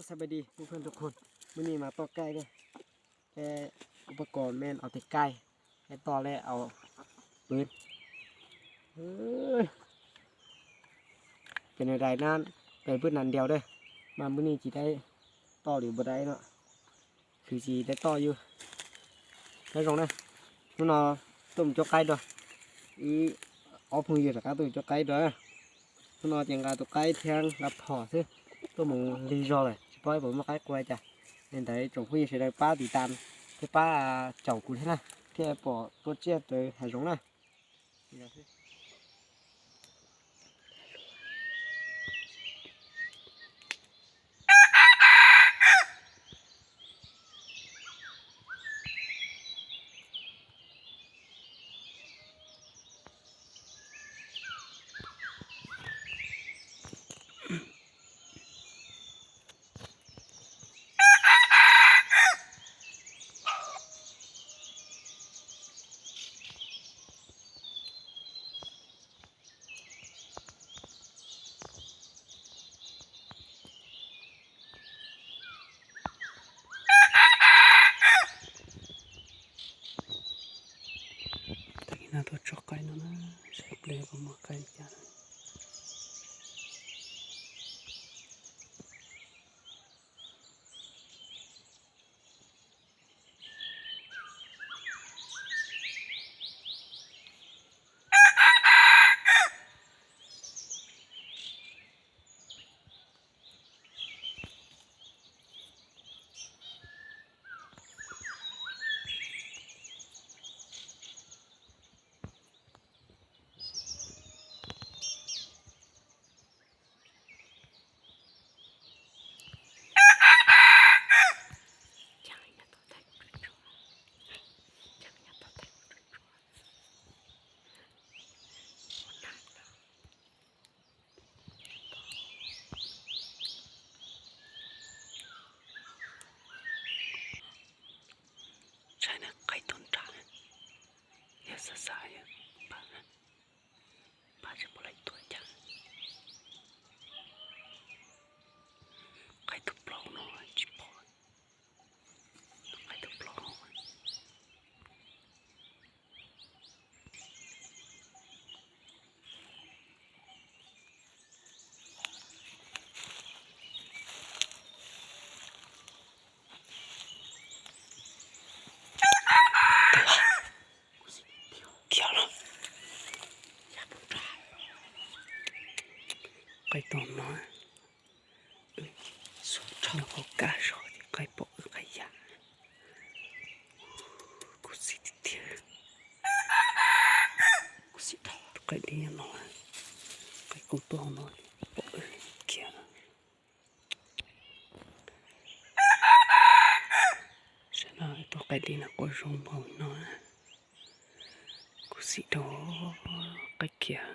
สวัสดีเพื่อนๆทุกคน Hnub no mas toj kaij na, peb ua pab kom men aus tes kaij, peb toj lawm aus pwv. Peb nws dais na, peb pwb nas ntiaus dawb, mas hnub no tsis dai toj li puas dai no, xwm tsis dai toj yus. Nyob zoo na, hnub no tuaj mus cuab qaib dua, ib ob phooj ywg rov qab tuaj mus cuab qaib dua. Hnub no ces nqa tus qaib thiab nqa phom xwb, tuaj mus lig zog lawm tsis paub puas muaj qaib qua cas. Li ntawd tsoom phooj ywg sawv daws pab tiv tas thiab pab caum kuv thiab na, thiaj pom tuaj tsiaj tawm hav zoov na. Tag kis no tuaj tso qaib no na, saib pliag puas muaj qaib li cas. Saib na, qaib tuaj nrad, yog xav xav yog pab, pab tsis pom lawv tuaj cas. Qaib tus plaub no tsis pom, qaib tus plaub. Kiag los, qaib tog no, xuas tshaj qhov kaj zog ces qaib pom wb qaib yam. Khuv xim tiag tiag. Tus qaib dib no, qaib kub tuaj hauv no pom wb kiag. Saib no, tus qaib dib no quaj zoo npaum no. Khuv xim rau qaib kiag.